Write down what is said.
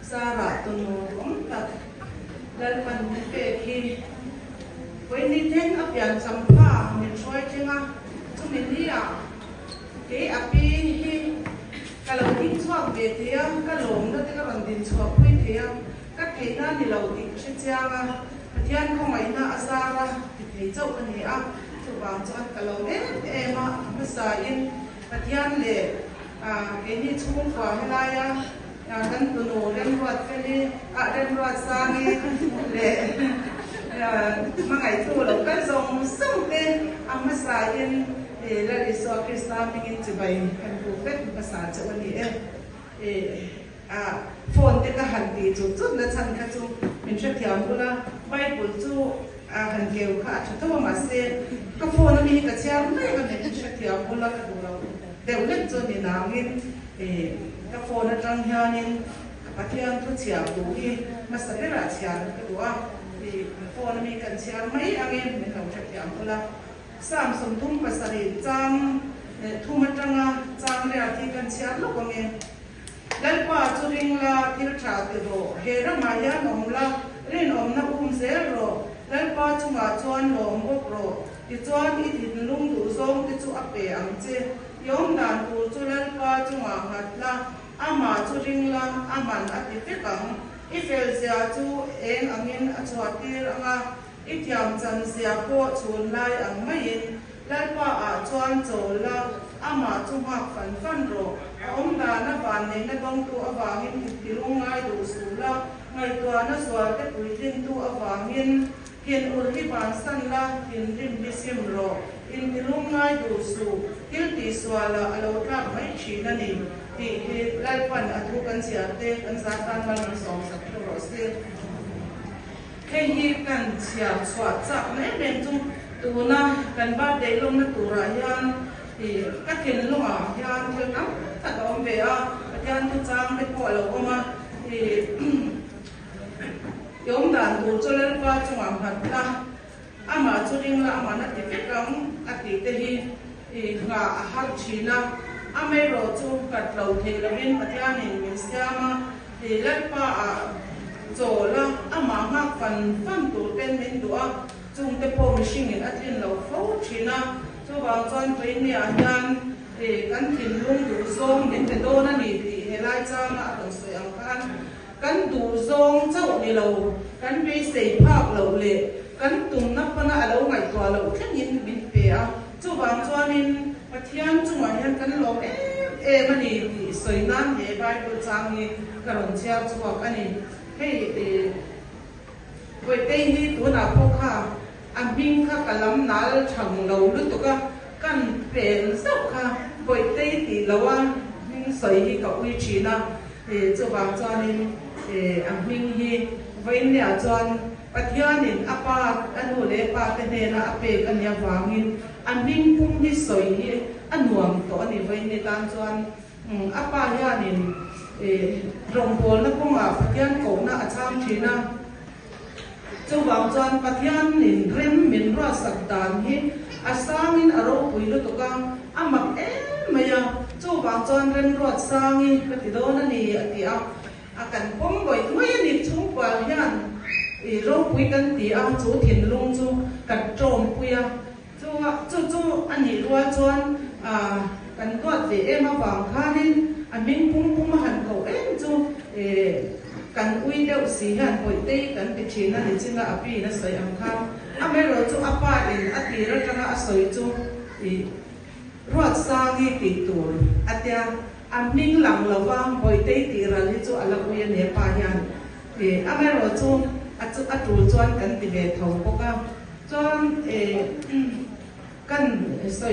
Zarah tunu awm tak Lalpan min pek hi Vawiin thleng a pian champha min hruai thleng a, chumi ni ah kei a pi hi ka lo ding chhuak ve thei a, ka lawmna te ka rawn din chhuah pui thei a, ka theihna ni lo tih ka hre chiang a, Pathian khawngaihna a zar a ti thei chauh a ni a, chuvang chuan ka lawm em em a, a hmasa in Pathian leh keini chhungkua helaia kan tunu Remruat Feli, ah Remruat Sangi leh hmangaihtu lo kal zawng zawng te a hmasa in Lal Isua Krista hmingin chibai kan buk vek hmasa chauh a ni e. A phone te ka han tih chut chut na chhan kha chu min hrethiam bula Bible chu a han keu kha a tha tho a mahse ka phone ami hi ka chhiar mai a min hrethiam bula ka duh lo deuh lek chu ni nangin ka phone atang hianin ka Pathian thu chhiar duh hi hmasa berah chhiar ka duh a phone ami kan chhiar mai angin min lo hrethiam bula. Psalm 37 chang thum atanga chang riat hi kan chhiar lawk ang e. Lalpa chu ring la, thil tha ti rawh, he ramah hian awm la, rinawmna um zel rawh, Lalpa chungah chuan lawm bawk rawh, tichuan i thinlung duhzawng te chu a pe ang che. I awm dan tur chu Lalpa chungah nghat la, amah chu ring la, a man a ti vek ang. I felzia chu eng angin a chhuahtir ang a, I thiam chan zia pawh chhun lai ang maiin Lalpa ah chuan chawl la, amah chu nghak fan fan rawh. A awm dana vanneihna dawngtu avangin intilung ngai duh suh la, ngaihtuahna zualte puitlintu avangin thin ur hi vansan la, thinrim hi sim rawh. Intilung ngai duh suh, thil tihsualah a lo tlak mai thin a ni tih hi Lalpan a thu kan chhiar te kan zatan malsawmsak theuh rawh se. Hei hi kan chhiar chhuah chak na em em chu tuna kan birthday lawmna turah hian ih ka thinlungah hian thil tam tak a awm ve a, Pathian thuchang te pawh a lo awm a, ih i awm dan tur chu Lalpa chungah nghat la, amah chu ring la, amah na ti vek ang a tih te hi ih nghah a har thin a, amaherawh chu nghat lo thei lovin Pathianin min siam a. Ih Lalpa ah chawl a, amah nghak fan fan tur ten min duh a, chungte pawh mihringin a tlin lo fo thin a, chuvang chuan Tuinia hian ih kan thinlung duh zawng min pe dawn a ni tih helai changa a rawn sawi ang khan kan duh zawng chauh ni lo, kan beisei phak loh leh kan tumna pana a lo ngaihtuah loh thlengin min pe a, chuvang chuanin Pathian chungah hian kan lawm em em a ni tih sawi nan he Bible chang hi ka rawn chhiar chhuak a ni. Hei Vawitei hi tunah pawh kha a hming kha ka lam nal thang lo lutuk a, kan pen zauh kha Vawitei tih lo a hming sawi hi ka ui thin a, chuvang chuanin a hming hi Vawiinniah chuan Pathianin a pa, a nu leh pa te hnena a pek a nih avangin A hming pum hi sawi hi a nuam tawh a ni Vaini tan chuan a pa hianin rawngbawlna kawngah Pathian kohna a chhang thin a, chuvang chuan Pathianin rem min ruatsak dan hi a sangin a ropui lutuk a, a mak em mai a, chuvang chuan Remruatsangi ka ti dawn a ni a ti a. A kan pawm ngawih ngawih a ni chhungkual hian i ropui kan ti a, chu thinlung chu kan tawmpui a, chu chu chu a nih rual chuan kan duat ve em avang khanin a hming pum pum a han koh em chu kan ui deuh si hian Bawihtei kan ti thin a ni chin a, a piin a sawi ang khan amaherawh chu a pa in a tir atanga a sawi chu i Ruatsangi tih tur a tia. A hming lang lo va, Bawitei tih ral hi chu a la ui a ni a pa hian. Ih, amaherawh chu a chu a tul chuan kan ti ve tho bawk a. Chuan ih kan sawi.